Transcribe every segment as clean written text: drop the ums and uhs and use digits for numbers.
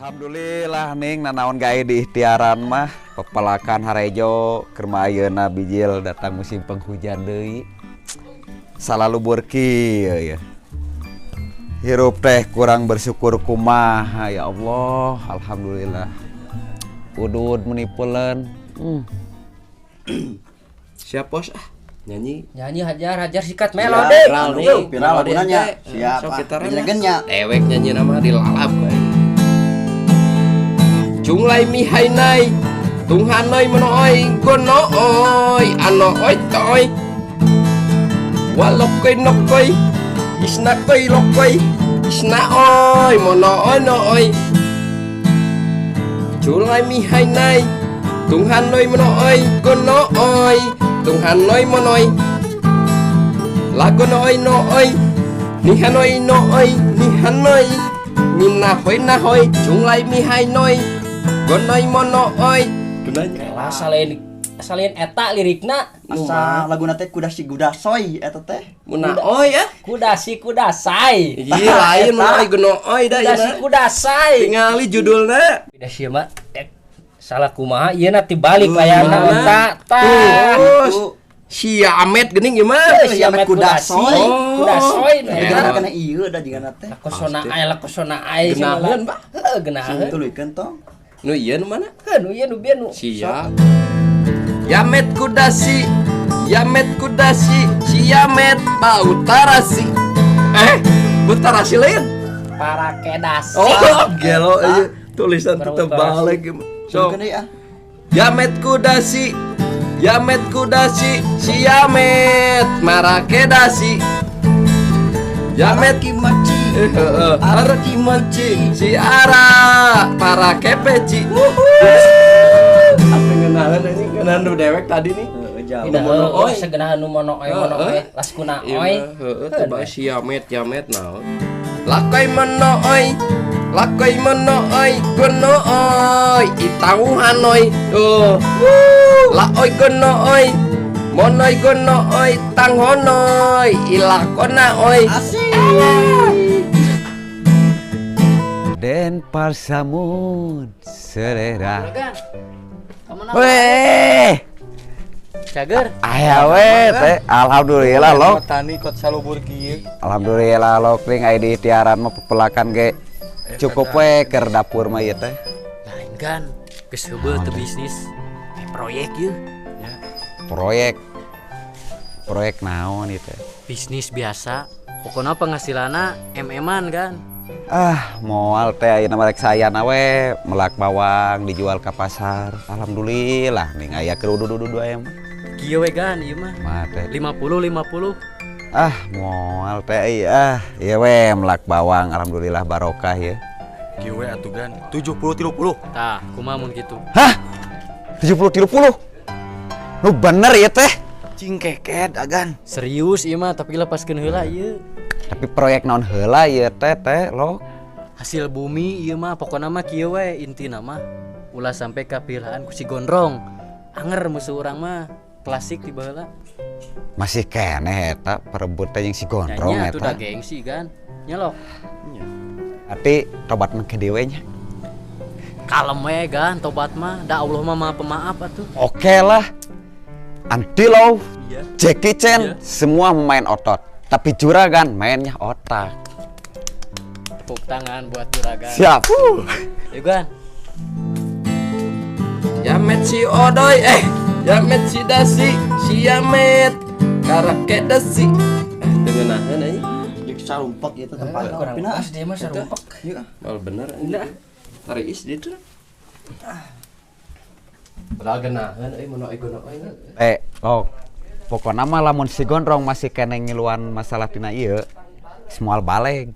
Alhamdulillah ning nanaon gawe di ikhtiaran mah pepelakan harejo keur mah ayeuna bijil datang musim penghujan deui. Salalu burki ya. Hirup teh kurang bersyukur kumaha ya Allah, alhamdulillah. Udud menipuleun. Siap bos ah. Nyanyi. Nyanyi hajar hajar sikat melodi. Viral nih, viral lagunanya. Siap. Nyanyi Dewek nyanyi nama dilalap bae. Cunglai mihai nai, tung hanoi menooi gonooi anooi toi. Walokoi nokoi, isnakoi lokoi, isnaoi monooi nooi. Cunglai mihai nai, tung hanoi menooi gonooi, tung hanoi monoi. Lagonooi nooi, nihanoi nooi, nihanoi, minahoi nahoi, cunglai mihai noi. Gonoi monooi. Lah salin eta lirikna. Asa laguna teh kuda si kuda soy eta teh. Munaoi ya. Kuda si kuda say. Iya lain monooi gonooi da Kuda si kuda say. Tingali judulna. Kuda si mah salah kumaha ieu na tibalik layarna otak tah. Terus si Amet geuning ieu mah. Si Amet kuda soy. Kuda soy. Gara kana ieu da jigana teh. Lakosona ai lakosona ai. Geunaheun, Pak. Heuh geunaheun. Tuluykeun tong. Nu ieu nu mana? Heuh nu ieu nu bieu nu. Siap. Yamet kudasi, yamet kudasi, si yamet bau tarasi. Butarasi lain. Parakedasi. Oh, gelo ieu tulisan tetep balik. So. Yamet kudasi, yamet kudasi, si yamet marakedasi. Yamet kimaci. Ara kimaci, si ara para kepeci. Apa ngenahan ini ngenahan nu dewek tadi nih. Jauh. Mono oi segenahan nu mono oi mono oi laskuna oi. Heeh, tebak si yamet yamet naon. Lakoi mono oi, lakoi mono oi, gono oi, itau hanoi. Tuh. Laoi gono oi. Monoi gono oi, tanghonoi, ilakona oi. Asik. Den parsamun selera. Weh. Cager. Aya we teh, alhamdulillah lo. Tani kot salubur kieu. Alhamdulillah lo kring aya di ikhtiaran mah pepelakan ge. Cukup we keur dapur mah ieu teh. Lain kan, geus heubeul teu bisnis. Proyek ieu. Proyek. Proyek naon ieu teh? Bisnis biasa. Pokona penghasilanna MM-an kan. Ah, moal teh ayeuna mah rek sayana we melak bawang dijual ka pasar. Alhamdulillah ning aya keur udu-udu aya mah. Kieu we gan ieu mah. Mah teh 50 50. Ah, moal teh ah, ieu we melak bawang alhamdulillah barokah ya. Kieu we atuh gan 70 30. Tah, kumaha mun kitu? Hah? 70 30? Nu bener ya teh. Cing keket agan. Serius ieu mah tapi lepaskeun heula ieu. Tapi proyek naon heula ieu teh teh lo. Hasil bumi ieu mah pokona mah kieu we intina mah ulah sampai kapilaan ku si Gondrong. Anger musuh urang mah klasik di baheula. Masih keneh eta perebut teh jeung si Gondrong eta. Nya atuh da gengsi kan. Nya lok. Berarti tobat mah ke dewe nya. Kalem we gan tobat mah da Allah mah Maha Pemaaf atuh. Oke lah. Anti Low, iya. Jackie Chan, iya. Semua main otot. Tapi juragan mainnya otak. Tepuk tangan buat juragan. Siap. Yuk gan. Yamet si Odoy, yamet si Dasi, si Yamet karake dasi. Tengenahan aja. Jeung sarumpak ieu teh tempat. Kurang pas dia mah sarumpak. Ieu. Mal bener anjing. Taris dia tuh. Padahal genahan euy mono gono euy. Oh. Pokona mah lamun si Gondrong masih keneh ngiluan masalah tina ieu, moal baleg.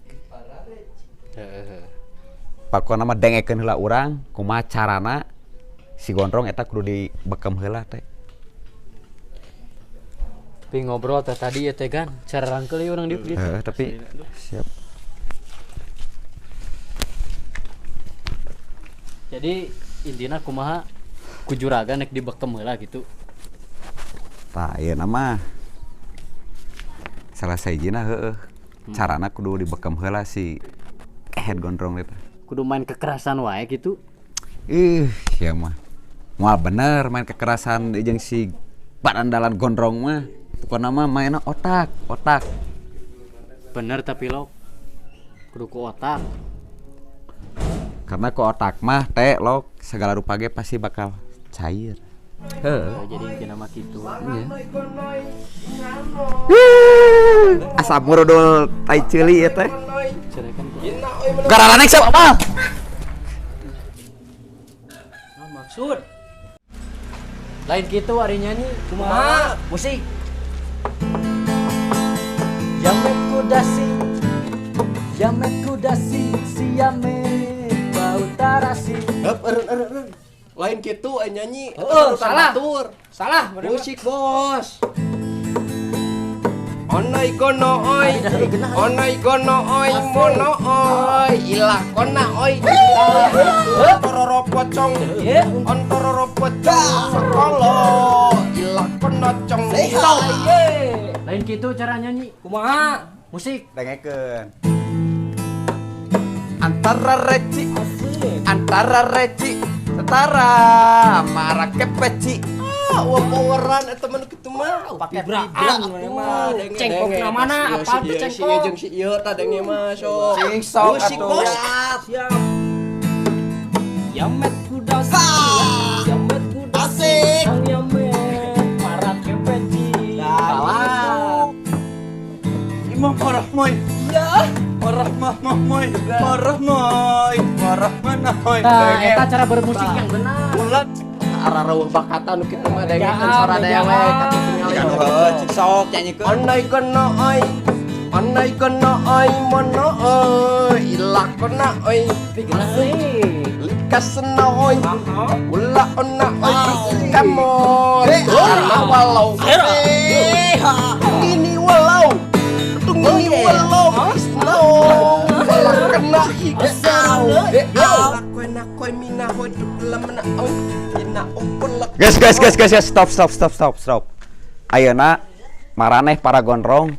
Pokona mah dengekeun heula urang kumaha carana si Gondrong eta kudu dibekem heula teh. Tapi ngobrol teh tadi ya teh gan, cara rangkeul ieu urang diuk dieu. Heeh, tapi siap. Jadi intina kumaha ku juragan nek dibekem heula gitu. Tah ieu mah salah sahijina heueuh. Carana kudu dibekem heula si Kehed Gondrong eta. Kudu main kekerasan wae gitu. Ih, sia mah. Moal bener main kekerasan jeung si parandalan gondrong mah. Pokona mah mainna otak, otak. Bener tapi lo kudu ku otak. Karena ku otak mah teh lo segala rupa ge pasti bakal cair. Heeh. Jadi intina mah kitu. Asa murudul tai ceuli ieu teh. Cerekan ku. Gararanek siapa apa? Nah, maksud Lain kitu ari nyanyi. Kumaha? Musik. Yamet kudasi. Yamet kudasi siame bau tarasi. Heup eureun eureun eureun. Lain kitu aya nyanyi. Heeh, Eta salah. batur. Salah. Musik bos. Onoi gono oi, onoi gono oi, mono oi, ilah kona oi. Ontororo pocong, ontororo pocong, sekolo, ilah kona cong. Lain kitu cara nyanyi. Kumaha? Musik. Dengekeun. Antara reci, setara, marake peci. Ah, wah poweran eta mah nu kitu mah. Pakai Vibraan mah. Cengkok na mana? Apa tuh cengkok? Jeung si ieu tah denge mah sok. Cing sok Musik atuh. bos. Siap. Yamet kudasi. Yamet kudasi. Asik. Yamet marake peci. Salah. Imam marah moy. Ya. Marah mah mah moy. Marah moy. Marah mana moy. Nah, eta cara bermusik yang benar. Ulat. Arah reueuh bakatan nu kitu mah dengekeun Ya, sora ya. dewek katuh tinggal. Heuh, cing sok nyanyikeun. Onoi kono oi, onoi kono oi, mono oi, ilah kona oi, Asik. likas oi, ula ona oi, kamoy, karena walau, ini walau, tungini walau, isno, wala kena hikau, koi na koi mina hoi dukla mena oi, ina opon lak. Guys, guys, guys, guys, guys, stop, stop, stop, stop, stop. Ayeuna maraneh para gondrong.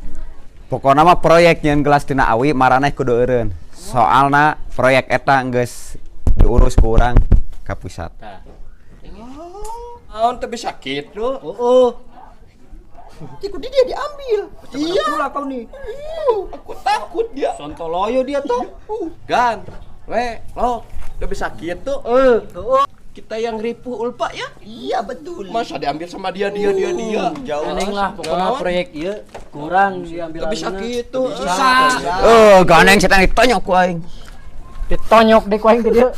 Pokona mah proyek nyeun gelas tina awi maraneh kudu eureun. Soalna proyek eta geus diurus ku urang ka pusat. Tah. Naon teu bisa kitu. Oh, Ikuti dia diambil. Iya. Pula kau nih. Aku takut dia. Sontoloyo dia tuh. Gan, we, lo, udah bisa gitu. Kita yang ripuh ulpa ya. Iya betul. Masa diambil sama dia, dia, dia, dia. Jauh. Gandeng lah pokoknya proyek ieu kurang diambil Udah bisa alina. gitu. Bisa. Eh, gandeng setan ditonyok ku aing. Ditonyok deh ku aing di dieu.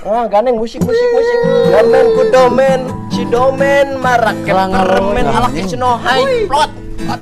Ah, gandeng musik, musik, musik. Domen ku domen, si domen marak Kelang permen ngalor. alak snow high plot.